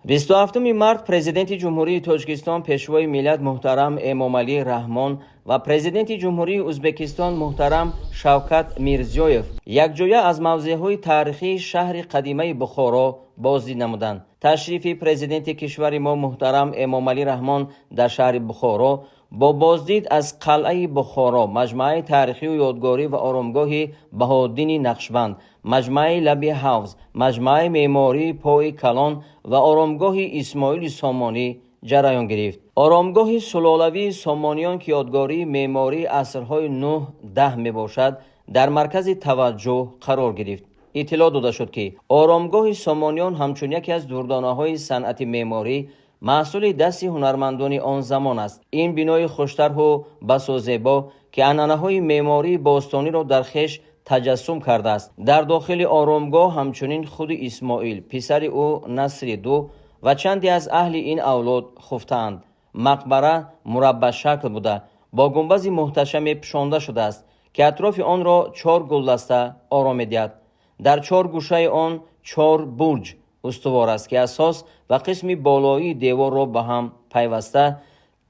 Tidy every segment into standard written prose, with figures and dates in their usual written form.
27 март Президенти Ҷумҳурии Тоҷикистон, Пешвои миллат муҳтарам Эмомалӣ Раҳмон ва Президенти Ҷумҳурии Ӯзбекистон муҳтарам Шавкат Мирзиёев якҷоя аз мавзеъҳои таърихии шаҳри қадимаи Бухоро боздид намуданд. Ташрифи президенти кишвари мо муҳтарам Эмомалӣ Раҳмон дар шаҳри Бухоро бо боздид аз қалъаи Бухоро, маҷмӯаи таърихию ёдгорӣ ва оромгоҳи Баҳоуддини Нақшбанд, маҷмӯаи лаби ҳавз, маҷмӯаи меъмории Пои Калон ва оромгоҳи Исмоили Сомонӣ ҷараён гирифт. Оромгоҳи сулолавии Сомониён, ки ёдгории меъмории асрҳои 9-10 мебошад, дар маркази таваҷҷӯҳ қарор гирифт. Иттилоъ дода шуд, ки оромгоҳи Сомониён ҳамчун яке аз дурдонаҳои санъати меъморӣ маҳсули дасти ҳунармандони он замон аст. Ин бинои хуштарҳу басо зебо, ки анъанаҳои меъмории бостониро дар хеш таҷассум кардааст, дар дохили оромгоҳ ҳамчунин худи Исмоил, писари ӯ Насри Ду ва чанде аз аҳли ин авлод хуфтаанд. Мақбара мураббашакл буда, бо гунбази муҳташаме пӯшонда шудааст, ки атрофи онро чор гулдаста оро медиҳад. Дар чор гӯшаи он чор бурҷ устувор аст, ки асос ва қисми болоии деворро ба ҳам пайваста,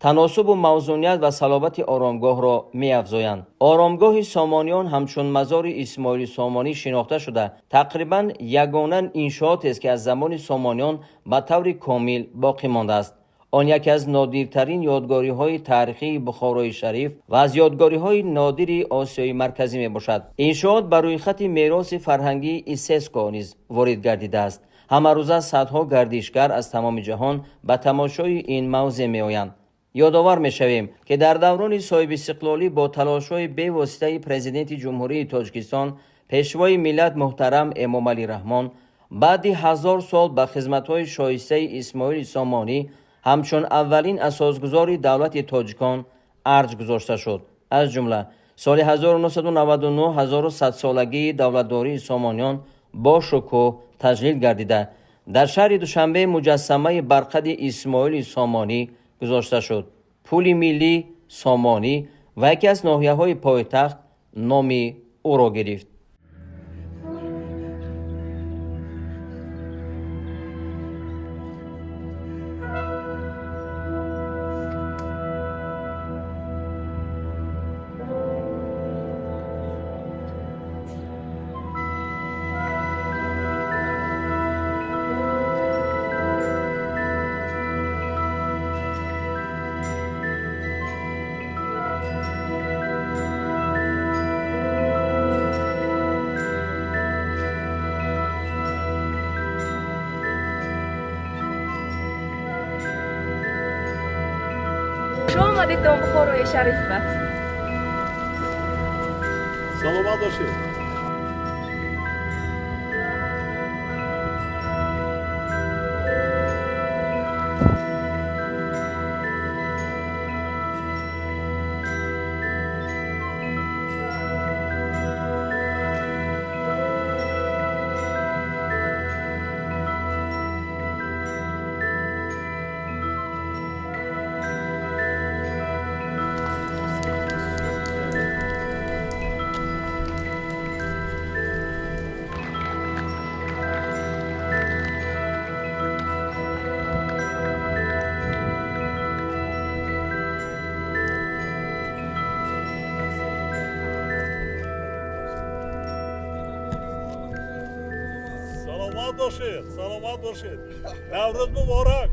таносубу мавзуният ва салобати оромгоҳро меафзоянд. Оромгоҳи Сомониён ҳамчун мазори Исмоили Сомонӣ шинохта шуда, тақрибан ягона иншоотест, ки аз замони Сомониён ба таври комил боқӣ мондааст. Он яке аз нодиртарин ёдгориҳои таърихии Бухорои Шариф ва аз ёдгориҳои нодири Осиёи Марказӣ мебошад. Иншоот ба рӯйхати мероси фарҳангии ЮНЕСКО низ ворид гардидааст. Ҳамарӯза садҳо гардишгар аз тамоми ҷаҳон ба тамошои ин мавзеъ меоянд. Ёдовар мешавем, ки дар даврони соҳибистиқлолӣ бо талошҳои бевоситаи Президенти Ҷумҳурии Тоҷикистон, Пешвои миллат муҳтарам Эмомалӣ Раҳмон, баъди 1000 сол ба хизматҳои шоистаи Исмоили Сомонӣ ҳамчун аввалин асосгузори давлати тоҷикон арҷ гузошта шуд. Аз ҷумла соли 1999 1100-солагии давлатдории Сомониён бо шукӯҳ таҷлил гардида, дар шаҳри Душанбе муҷассамаи барқади Исмоили Сомонӣ гузошта шуд. Пули миллӣ сомонӣ ва яке аз ноҳияҳои пойтахт номи ӯро гирифт. Хуш омадед Бухорои Шарифба. Саломат бошед. Саломат бошед, саломат бошед. Наврӯз муборак.